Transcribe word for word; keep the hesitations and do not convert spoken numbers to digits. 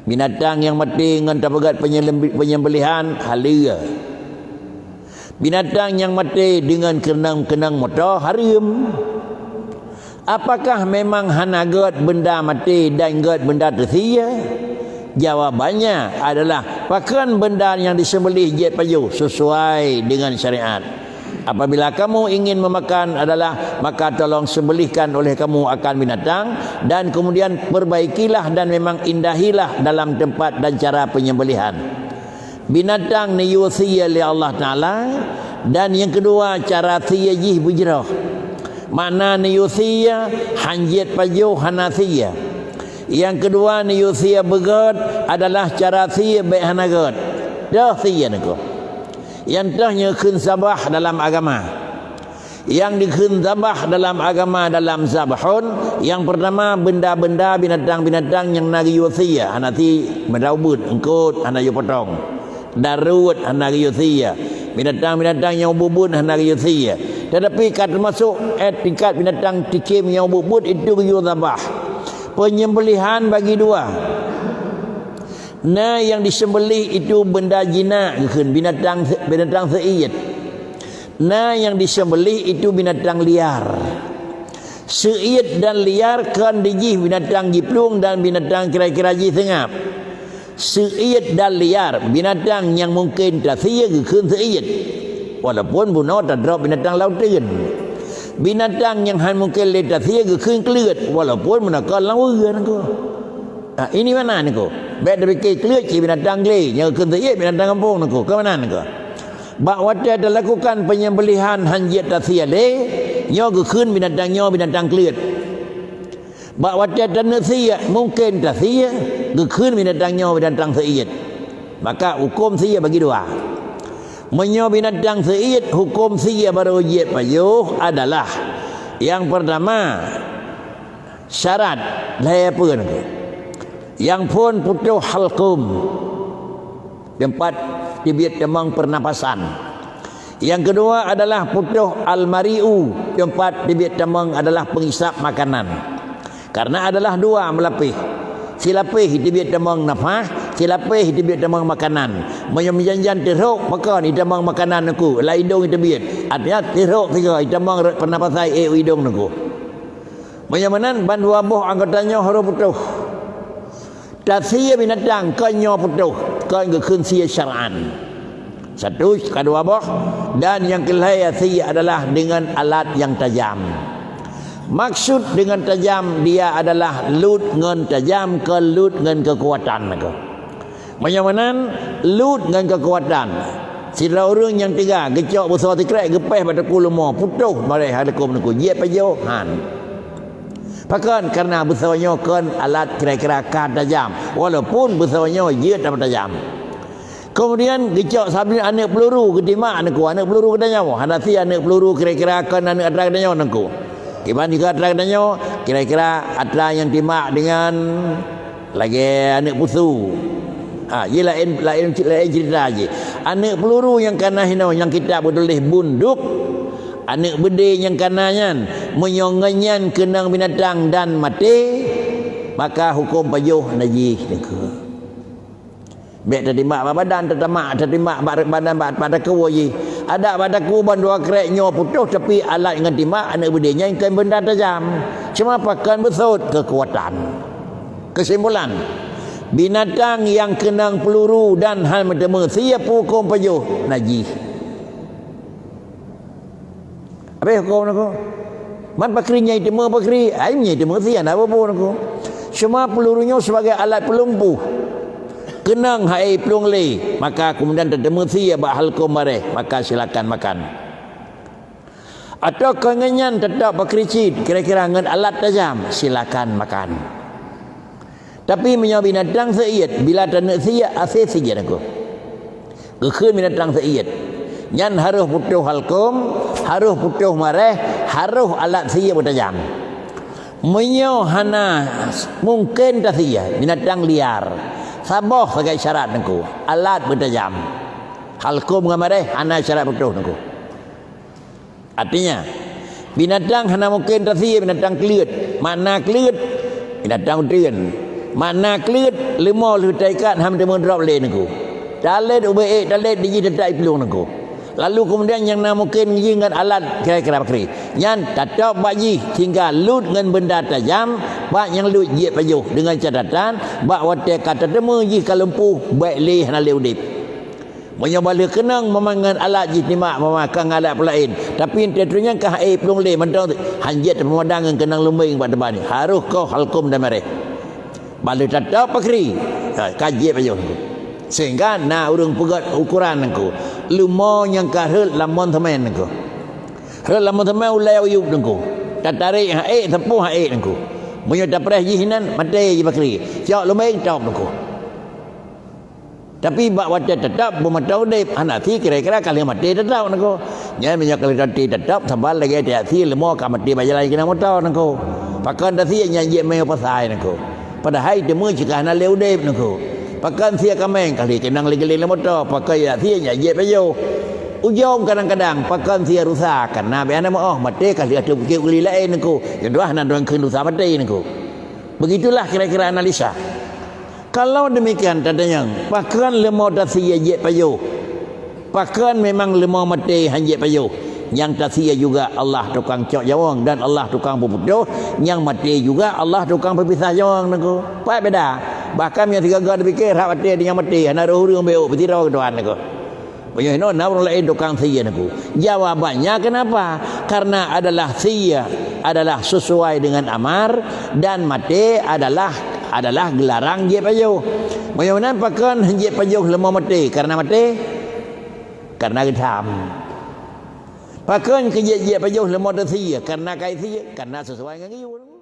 Binatang nyang maté ngon tapeugét penyelem-, penyembelihan, haleue. Binatang nyang maté deungon keunong-keunong moto, hareuem. Apakah memang hana gét benda maté dan gét benda teusie? Jawabannya adalah, pakon benda nyang disembelih jeuet pajoh sesuai dengan syariat. Apabila kamu ingin memakan adalah, maka tolong sembelihkan oleh kamu akan binatang, dan kemudian perbaikilah dan memang indahilah dalam tempat dan cara penyembelihan. Binatang neuyue sie lé Allah Taala, dan nyang keudua, cara sie jih beujroh. Makna neuyue sie, hanjeuet pajoh hana sie. Nyang keudua, neuyue sie beugét adalah cara sie bék hana gét. Toh sie niko. Nyang toh nyoe kheun zabah dalam agama. Nyang dikheun zabah dalam agama dalam zabhun, nyang peurtama benda-benda binatang-binatang nyang na geuyue sie, hana sie, benda ubeuet, eungkôt hana geuyue potong. Daruet hana geuyue sie. Binatang-binatang nyang ubeuet-ubeuet hana geuyue sie. Tetapi ka teumasok, eh, tingkat binatang tikem nyang ubeuet-ubeuet itu geuyue zabah. Penyembelihan bagi dua. Na nyang disembelih itu benda jinak, geukheun binatang, binatang seuiet. Na nyang disembelih itu binatang liar. Seuiet dan liar kon dijih binatang jiplueng dan binatang kira-kira jih seungab. Seuiet dan liar, binatang nyang mungken tasie geukheun seuiet. Walaupun bunoe tadrop binatang lauteun. Binatang nyang han mungken lé tasie geukheun kleuet, walaupun bunoe kon lam ureueng niko. Ha, ini mana niko? Bék tapike kleuet cit binatang glé, nyang geukheun seuiet binatang gampông niko. Keu mana niko? Bak watée talakukan penyembelihan hanjeuet tasie lé, nyoe geukheun binatang nyoe binatang kleuet. Bak watée taneuk sie, mungken tasie, geukheun binatang nyoe binatang seuiet. Maka huköm sie bagi dua. Meunyoe binatang seuiet, huköm sie barô jeuet pajoh adalah, nyang peurtama, syarat lhée peue niko. Nyang phon putôh halkum, teumpat teubiet tamong pernapasan. Nyang keudua adalah putôh al-mari'u, teumpat teubiet tamong adalah pengisap makanan. Karena adalah dua meulapéh. Silapéh teubiet tamong nafah, silapéh teubiet tamong makanan. Meunyoe meujan-jan teurhok, pakon itamong makanan niko, lam idong teubiet. Artinya teurhok sigoe itamong rot pernapasan ék u idong niko. Meunyoe meunan, ban dua boh anggota nyoe harôh putôh. Tasie binatang kon nyoe putôh, kon geukheun sie syar'an. Satu, kadua boh, dan nyang keulhée sie adalah dengan alat nyang tajam. Maksud dengan tajam, dia adalah lut ngon tajam, kon lut ngon keukuatan niko. Meunyoe meunan, lut ngon keukuatan. Sidroe ureuëng nyang teuga geucok beusoe sikrek geupéh bak teungku leumo, putôh mareh hai leukom teungku, jeuet pajoh, han. Pakon? Karena beusoe nyoe kon alat kira-kira ka tajam, walaupun beusoe nyoe jeuet tameutajam. Kemudian geucok sabe aneuëk peuluru geutimak teungku, aneuëk peuluru geutanyoe, hana sie aneuëk peuluru kira-kira kon aneuëk atra geutanyoe teungku. Kiban juga atra geutanyoe, kira-kira atra nyang timak dengan lagée aneuëk pusu. Ha, jih laén, laén, laén cerita jih. Aneuëk peuluru nyang kana hinoe nyang kitab geutuléh bunduk, aneuëk beudé nyang kana nyan, meunyoe ngon nyan keunong binatang dan maté, maka huköm pajoh najih teungku. Bék tatimak bak badan, tatamak, tatimak bak badan, bak, bak takue jih. Adak bak takue ban dua krek nyoe putôh, tapi alat ngon timak aneuëk beudé nyan kon benda tajam. Cuma pakon beusôt keukuatan. Kesimpulan, binatang nyang keunong peuluru dan han meuteumé sie pukon pajoh najih. Habéh huköm niko. Man pakri nyai teumé pakri, ai nyai teumé sie hana peue-peue niko. Cuma peuluru nyoe sebagai alat peulumpuh. Keunong hai plueng lé, maka kemudian tateumé sie bak halkom mareh, maka silakan makan. Atawa kon ngon nyan teutap pakri cit, kira-kira ngon alat tajam, silakan makan. Tapi meunyoe binatang seuiet, bila taneuk sie, aséh sie niko. Geukheun binatang seuiet. Nyan harôh putôh halkom, harôh putôh mareh, harôh alat sie beutajam. Meunyoe hana mungken tasie, binatang liar, saboh sagai syarat niko, alat beutajam. Halkom ngon mareh hana syarat putôh niko. Artinya, binatang hana mungken tasie binatang kleuet. Makna kleuet, binatang uteuen. Makna kleuet, leumo lheueh taikat han teumé drop lé Teungku. Talét ubé ék talét di jih teutap iplueng Teungku. Lalu keumudian nyang na mungken jih ngon alat kira-kira bakri. Nyan tatôb bak jih sehingga lut ngon beunda tajam bak nyang lut jieb pajoh, deungon catatan bak watée ka tateumé jih ka lumpuh, bék lé hana lé udeb. Meunyoe bak lheueh keunong memang ngon alat jih timbak memang ka ngon alat peulaén, tapi teuntée nyan ka han ék plueng lé mantong, han jeuet tapeumadang ngon keunong lumbeng bak teumpat nyan. Harôh koh halkom dan maréh. Bak lheueh tatôb bakri, ha, ka jieb pajoh Teungku. Sehingga na ureuëng peugét ukoran Teungku. Leumo nyang ka rhot lam mon seumén Teungku. Rhot lam mon seumén ulée uyueb Teungku. Tatarék han ék, sapeue han ék Teungku. Meunyoe tapreh jih inan, maté jih bakri. Cok lumbeng tôb Teungku. Tapi bak watée tatôb beumata udeb, hana sie kira-kira ka lheueh maté tatôb Teungku. Nyan meunyoe ka lheueh maté tatôb, saban lagée tieb sie leumo ka maté bak jalan keunan moto Teungku. Pakon tasie nyang jieb mé pasai Teungku. Padahai teumé cit ka hana lé udeb Teungku. Pakon sie kaméng ka lheueh keunong lé geuléng lé moto, pakon jak sie nyang jieb pajoh. Ujong kadang-kadang pakon sie rusa, kareuna bék hana meuoh, maté ka lheueh ateueh bukét guli laén Teungku. Nyang dua hana droe kheun rusa maté Teungku. Begitulah kira-kira analisa. Kalau demikian tatanyong, pakon leumo tasie jieb pajoh? Pakon memang leumo maté han jieb pajoh? Nyang tasie juga Allah tukang cok nyawöng dan Allah tukang peuputôh, nyang maté juga Allah tukang peupisah nyawöng Teungku. Pat beda? Bahkan nyang sigaga tapike rhak watée di nyang maté, hana roh ureuëng bék peusidroe keu Tuhan Teungku. Meunyoe hinoe na ureuëng laén tukang sie Teungku. Jawabannya kenapa? Karena adalah sie adalah sesuai dengan amar dan maté adalah, adalah geularang jieb pajoh. Meunyoe meunan pakon jieb pajoh leumo maté? Karena maté? Karena geutham. Pakon keu jieb, jieb pajoh leumo tasie? Karena ka sie, karena sesuai ngon geuyue.